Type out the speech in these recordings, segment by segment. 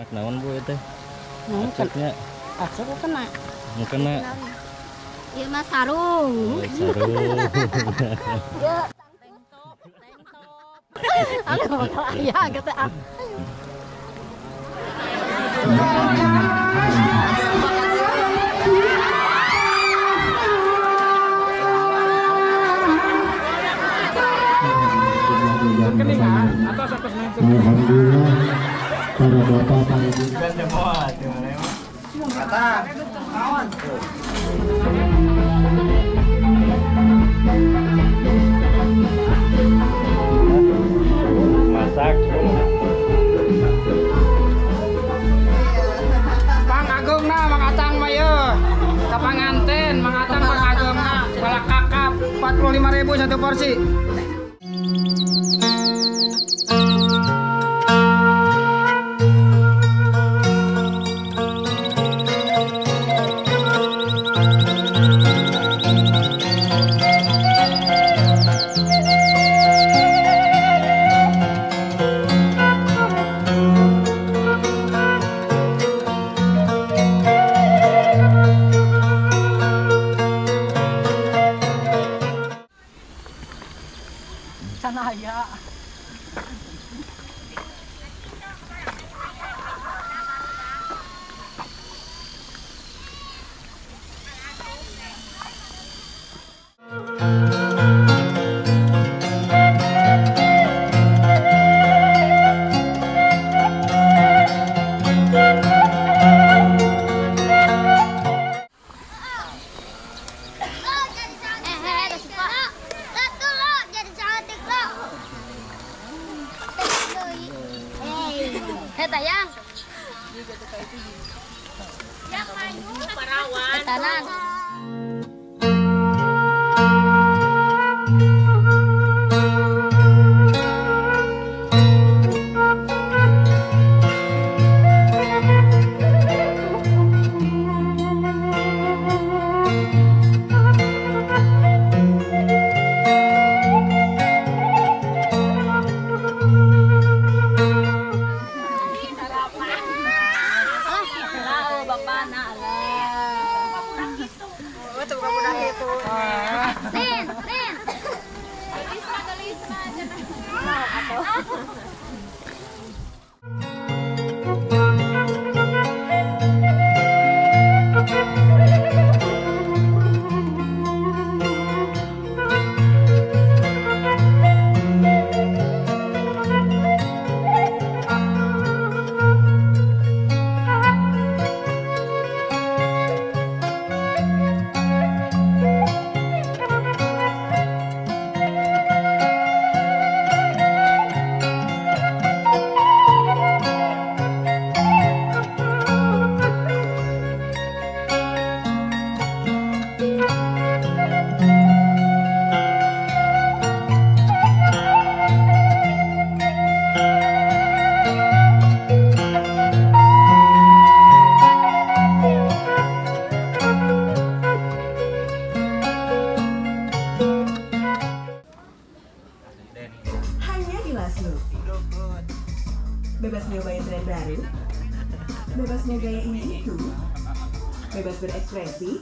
Naon Bu itu? Acuknya. Acuk kena. Kena. Ieu mah sarung. Oh, sarung. Ya. Tank top. Aduh, ya gitu ah. Alhamdulillah para bapak, para ibu. Masak. Pang Agung na, Mang Atang mah yeuh. Ka panganten, Mang Atang Pang Agung na, balak kakap 45.000 satu porsi. Bebas nyobain tren baru, bebas mau gaya ini itu, bebas berekspresi.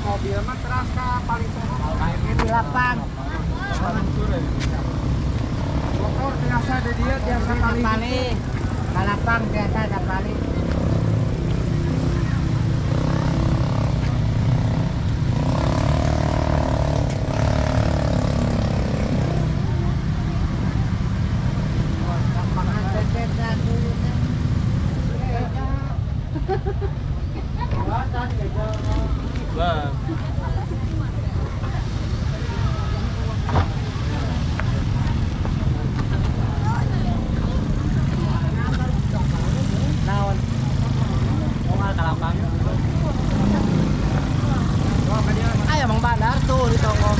Mobil mah teras ka paling Akhirnya di lapang. Motor biasa di dia biasa kali. Ka lapang biasa ada kali. di tonggo.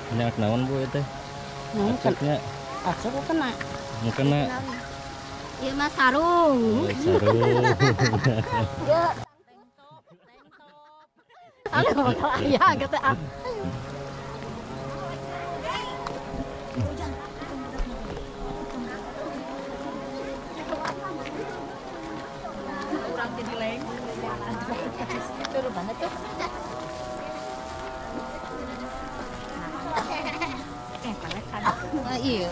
Nyak naon Bu itu? Acuknya. Acuk kena. Kena. Ieu mah sarung. Oh, sarung. Aduh, ya gitu ah. Urang jadi leng. Turun mana tuh? Iya.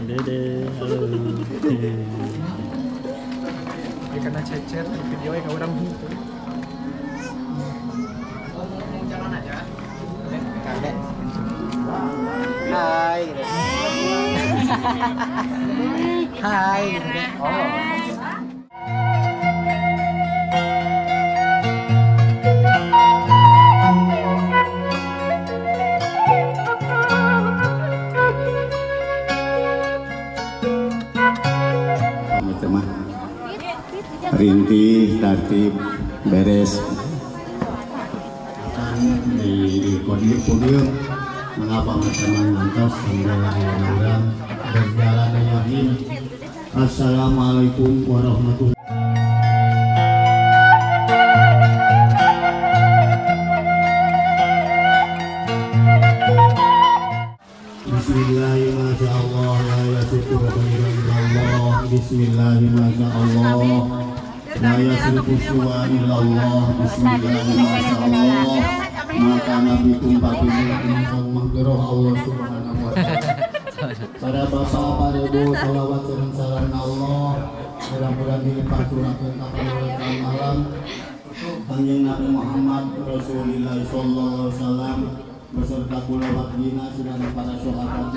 Dede, halo. Karena cecer di video yang orang gitu. Mau jalan aja. Hai. Hai. Oh. Rintih, tertib, beres. Di podium, mengapa teman ngantos sambil orang berjalan yakin Assalamualaikum warahmatullahi. Bismillahirrahmanirrahim. La yasifu khairan illallah. Bismillahirrahmanirrahim. La yasifu suwa illallah. Bismillahirrahmanirrahim. Maka Nabi tumpah manggeroh Allah Subhanahu wa ta'ala. Para bapak, para ibu, sholawat sareng salam Allah. Mudah-mudahan dilimpah curahkeun ka alam. Kanjeng Nabi Muhammad Rasulullah sallallahu alaihi wasallam beserta kulawargina sedang para sahabat.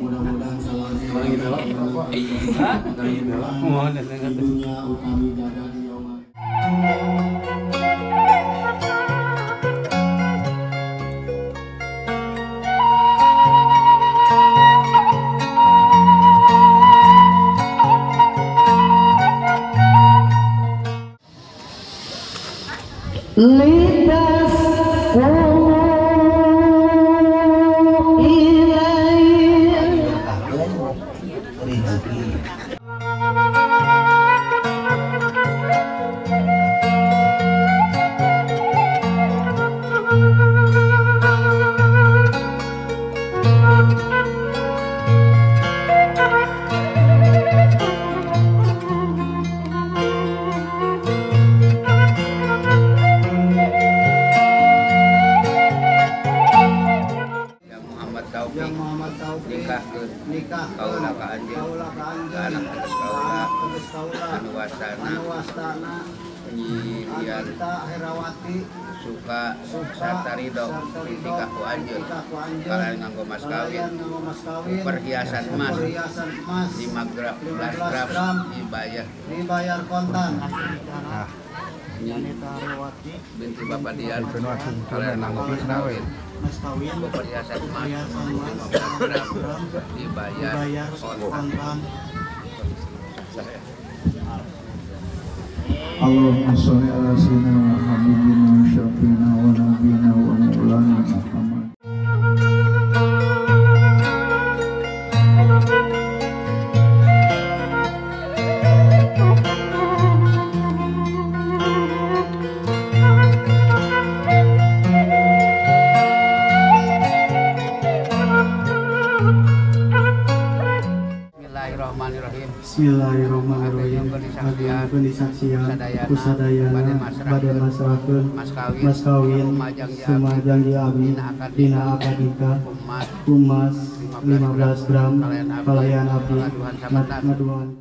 Mudah-mudahan salam dunia utami jaga di Litas nikah kaula ka anjeun anak tegas kaula anu wastana Nyi Herawati suka sarta ridho nikah ku anjeun kalayan nganggo mas kawin perhiasan emas 5 gram dibayar kontan. Herawati binti Bapak Dian kalayan nganggo mas kawin perhiasan emas 15 gram dibayar kontan. Allahumma sholli ala sayyidina Muhammadin wa syafi'ina wa nabiyina wa maulana Muhammad. Bismillahirrahmanirrahim. Bismillahirrahmanirrahim. Agung kusadayana bade masrahkeun mas kawin sumajang di abdi dina akad nikah emas 15 gram kalayan abdi ngaduan.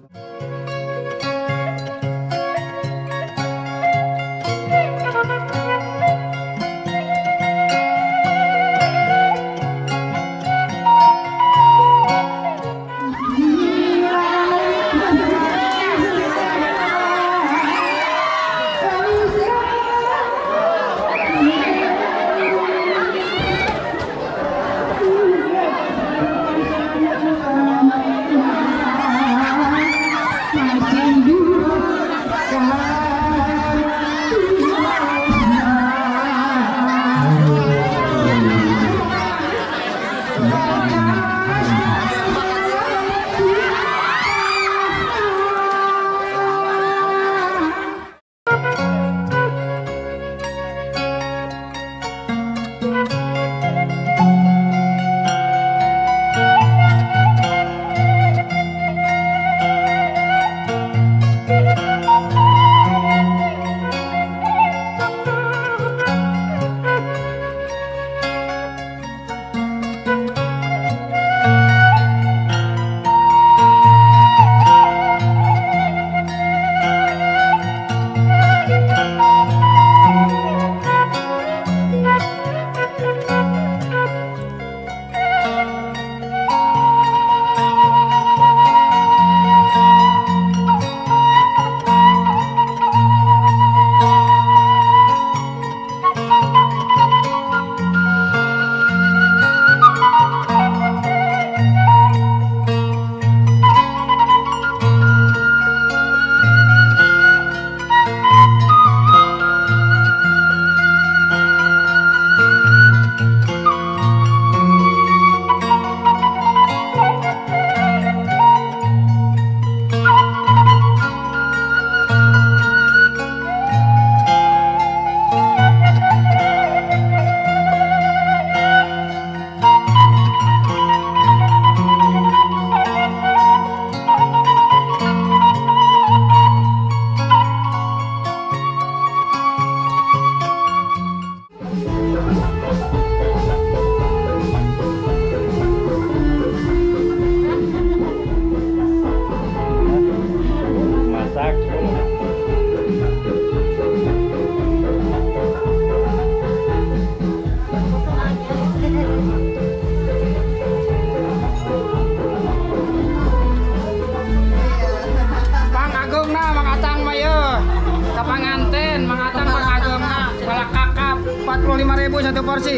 satu porsi.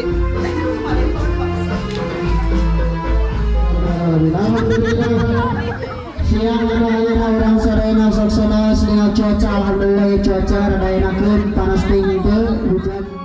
Siang orang sore saksana dengan cuaca alhamdulillah cuaca rada enakeun panas tinggi hujan.